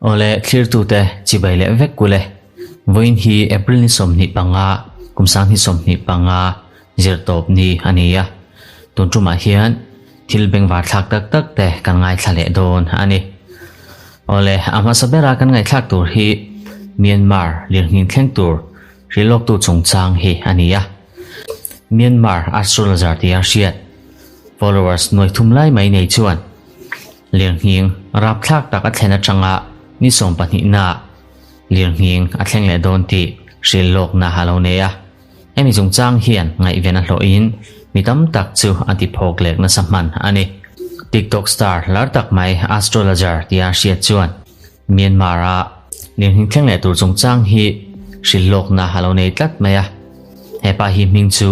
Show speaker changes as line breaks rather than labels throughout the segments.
Awle thlirtute chibai leh vek kule. Vawiin hi April ni 25, kum 2025 zirtawp ni a ni a. Tun tumah hian thil bengvar thlak tak tak te kan ngaithla leh dawn a ni. Awle a hmasa bera kan ngaihthlak tur hi Myanmar lirnghing thleng tur hrilhlawktu chungchang hi a ni a. Myanmar astrologer tia hriat followers nuai thum lai mai nei chuan lirnghing rapthlak tak a thlen atanga ni 12 na lirnghing a thleng leh dawn tih hrilhlawkna a lo nei a. Hemi chungchang hian ngaihven a hlawhin mi tam tak chu a ti phawk lek nasa hman a ni. TikTok star lar tak mai astrologer tia hriat chuan Myanmar-a lirnghing thleng leh tur chungchang hi hrilhlawkna a lo nei tlat mai a. Hepa hi hming chu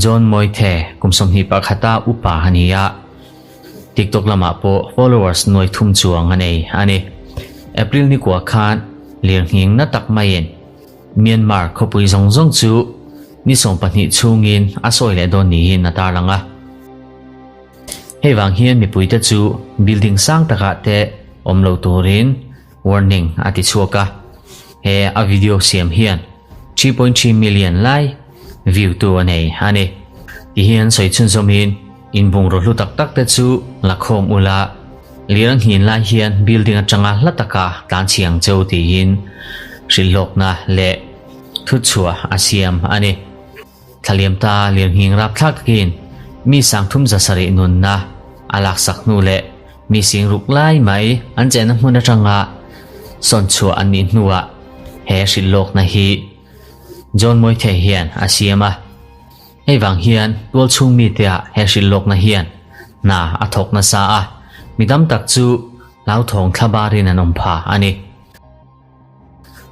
John Moithe kum 21 a upa a ni a. TikTok lamah pawh followers nuai thum chuang a nei a ni. April ni kua khan lirnghing na tak maiin Myanmar khawpui zawng zawng chu ni 12 chhungin a sawi leh dawn niin a tarlang a. Hei vang hian mipuite chu building sang takah te awm lo turin warning a ti chhuak a. He a video siam hian 3.3 million lai view tu a nei a ni. Ti hian sawi chhunzawmin inbungraw hlu tak tak te chu la khawm ula lirang hin lai hian building atanga hla taka tlan chhiang cheu tiin hrilhlawkna leh thu chhuah a siam a ni. Thlaliam ta lirnghing rap thlak takin mi sang thum za sarih nunna a lak sak hnu leh mi sing ruk lai mai an chenna hmun atanga sawn chhuah an nih hnuah he hrilhlawkna hi John Moithe hian a siam a. Hei vang hian tual chhung mi te ah he hrilhlawkna hian hna a thawk nasa a, mi tam tak chu hlauthawng thla barin an awm pha a ni.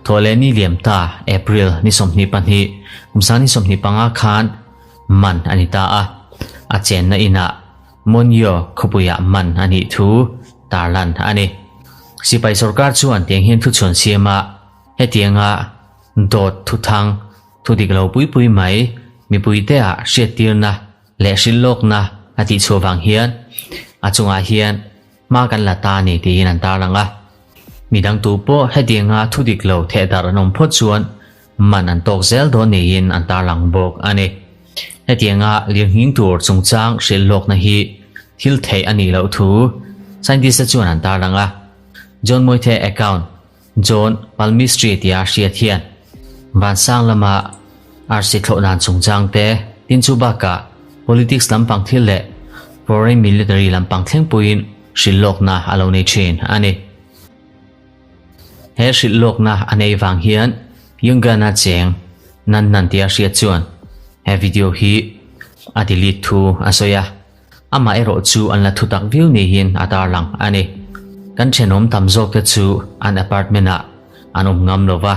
Thawhleh ni liam ta April ni 22, kum 2025 khan man a ni ta a, a chenna inah Monyo khawpuiah man a nih thu tarlan a ni. Sipai sorkar chuan tiang hian thuchhuan siam a, hetianga dawt thuthang thu dik lo pui pui mai mipuite ah hriattirna leh hrilhlawkna a tih chhuah vang hian a chungah hian hma kan la ta ni tiin an tarlang a. Midang tu pawh hetianga thu dik lo thehdarh an awm phawt chuan man an tawk zel dawn niin an tarlang bawk a ni. Hetianga lirnghing tur chungchang hrilhlawkna hi thil theih a nih loh thu scientist te chuan an tarlang a. John Moithe account John Palmistry tia hriat hian vansang lama arsi thlawh dan chungchang te tin chu bakah politics lampang thil leh foreign military lampang thleng puiin hrilhlawkna a lo nei thin a ni. He hrilhlawkna a nei vang hian Yungana cheng nan nan tia hriat chuan he video hi a delete thu a sawi a. Amah erawh chu an la thu tak viau niin a tarlang a ni. Kan thenawm tam zawk te chu an apartment ah an awm ngam lo va.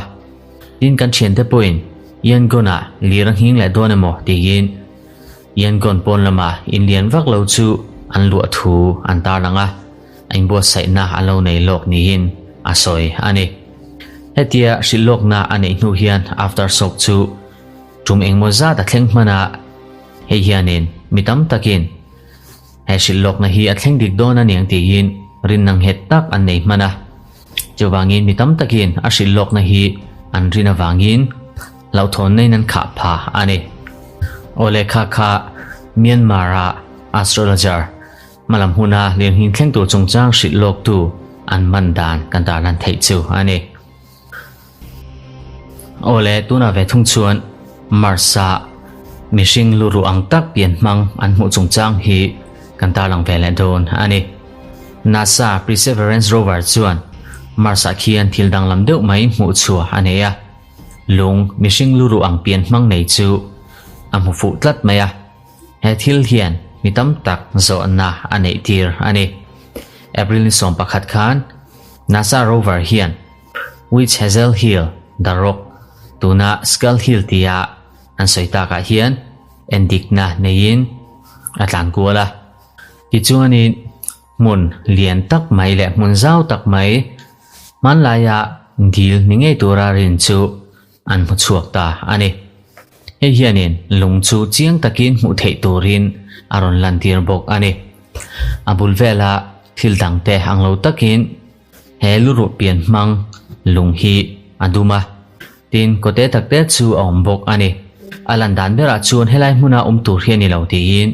Tin kan thiante pawhin Yangon ah lir a nghing leh dawn emaw tiin Yangon pawn lama inlian vak lo chu an luah thu an tarlang a, a inbuatsaihna an lo nei lawk niin a sawi a ni. Hetia hrilhlawkna a neih hnu hian aftershock chu tum engmaw zat a thleng hman a, hei hianin mi tam takin he hrilhlawkna hi a thleng dik dawn a niang tiin rin ang nghet tak an nei hman a. Chuvangin mi tam takin a hrilhlawkna hi an rin avangin hlauhthawn naiin an khah pha a ni. Awle kha kha Myanmar-a astrologer hmalam huna lirnghing thleng tur chungchang hrilhlawktu an man dan kan tarlan theih chu a ni. Awle tuna ve thung chuan Mars-a mihring lu ruh ang tak pian hmang an hmuh chungchang hi kan tarlang ve leh dawn a ni. NASA Perseverance rover chuan Mars-ah khian thil danglam deuh mai hmuh chhuah a nei a. Lung mihring lu ruh ang pian hmang nei chu a hmu fuh tlat mai a. He thil hian mi tam tak zawhna a neih tir a ni. April ni 11 khan NASA rover hian Witch Hazel Hill, The Rock, tuna Skull Hill tia an sawi takah hian endikna neiin a tlan kual a. Tichuanin hmun lian tak mai leh hmun zau tak mai hmanlaia dil ni ngei tura rin chu an hmu chhuak ta a ni. Hei hianin lung chu chiang takin hmuh theih turin a rawn lantir bawk a ni. A bul vela thil dangte ang lo takin he luruh pian hmang lung hi a dum a. Tin, kawte takte chu a awm bawk a ni. A lan dan berah chuan helai hmuna awm tur hi a ni lo tiin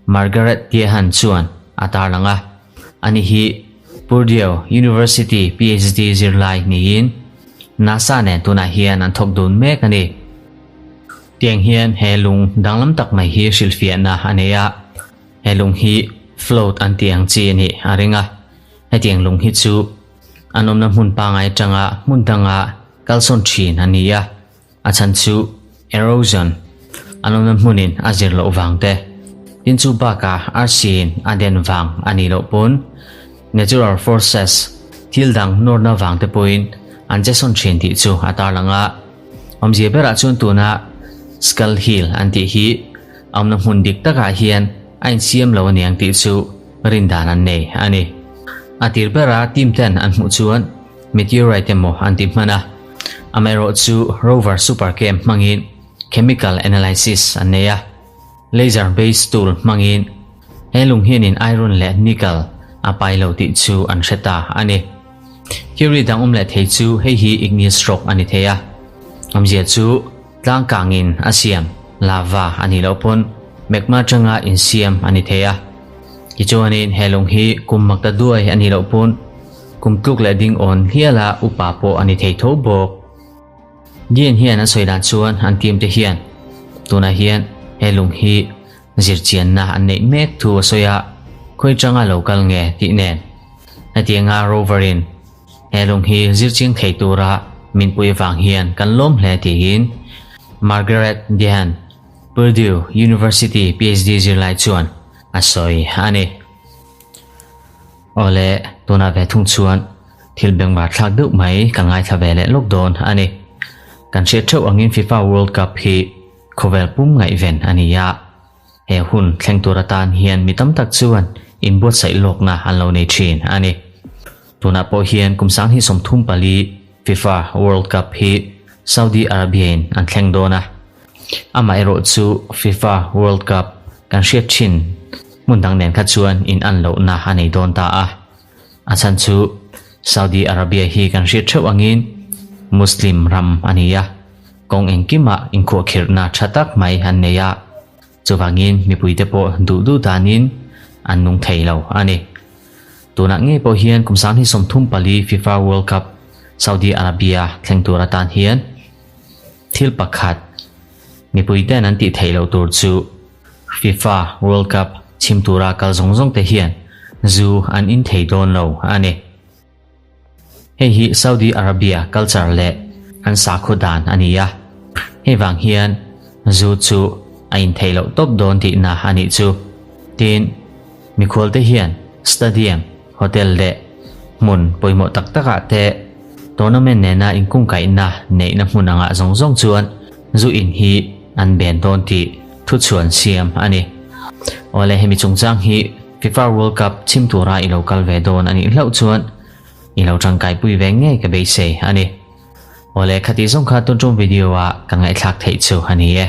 Margaret Diehan chuan a tarlang a. Ani hi Purdue University PhD zirlai niin NASA nen tunah hian an thawk dun mek a ni. Tiang hian he lung danglam tak mai hi hrilhfiahna a nei a, he lung hi float an tih ang chi a nih a ring a. Hetiang lung hi chu an awmna hmun pangai atanga hmun danga kalsawn thin a ni a, a chhan chu erosion an awmna hmunin a zir loh vang te, tin chu bakah arsiin a den vang a nih loh pawn natural forces thil dang nawrna vang te pawhin an che sawn thin tih chu a tarlang a. Awmzia berah chuan tuna Skull Hill an tih hi a awmna hmun dik takah hian a insiam lo aniang tih chu rindan an nei a ni. A tir bera team ten an hmuh chuan meteorite emaw an ti hman a, amaherawh chu rover super cam hmangin chemical analysis an nei a, laser based tool hmangin he lung hianin iron leh nickel a pai lo tih chu an hre ta a ni. Theory dang awm leh thei chu hei hi igneous rock a ni thei a, awmzia chu tlang kangin a siam, lava, a nih loh pawn magma atanga insiam a ni thei a. Tichuanin he lung hi kum mak ta duai a nih loh pawn kum tluk leh ding awn hiala upa pawh a ni thei tho bawk. Dean hian an sawi dan chuan an team te hian tunah hian he lung hi zirchianna an neih mek thu a sawi a, khawi tanga lo kal nge tih nen. Hetianga rover-in he lung hi zirchiang thei tura min pui avang hian kan lawm hle tiin Margaret Dehan, Purdue University PhD zirlai chuan a sawi a ni. Awle, tunah ve thung chuan thil bengvar thlak deuh mai kan ngaithla ve leh lawk dawn a ni. Kan hriat theuh angin FIFA World Cup hi khawvel pum ngaihven a ni a, he hun thleng tur atan hian mi tam tak chuan inbuatsaih lawkna an lo nei thin a ni. Tunah pawh hian kum 2034 FIFA World Cup hi Saudi Arabia-in an thleng dawn a. Amaherawh chu FIFA World Cup kan hriat thin hmun dang nen kha chuan in an lohna a nei dawn ta a. A chhan chu Saudi Arabia hi kan hriat theuh angin Muslim ram a ni a, kawng engkimah inkhuahkhirhna tha tak mai an nei a, chuvangin mipuite pawh duh duh danin an nung thei lo a ni. Tunah ngei pawh hian kum 2034 FIFA World Cup Saudi Arabia thleng tur atan hian Thil pakhat, mipui ten an tih theih loh tur chu FIFA World Cup chhim tura kal zawng zawng te hian zu an in thei dawn lo a ni. Hei hi Saudi Arabia culture leh an sakhaw dan a ni a, hei vang hian zu chu a in theih loh tawp dawn tihna a nih chu. Tin, mikhual te hian stadium, Hotel leh hmun pawimawh tak takah te tournament nena inkungkaihna neihna hmun angah zawng zawng chuan zu in hi an ben dawn tih thuchhuan siam a ni. Awle hemi chungchang hi FIFA World Cup chhim tura i lo kal ve dawn a nih hlauh chuan i lo tangkaipui ve ngei ka beisei a ni. Awle khati zawng kha tun tum video ah ka ngaihthlak theih chu a ni e.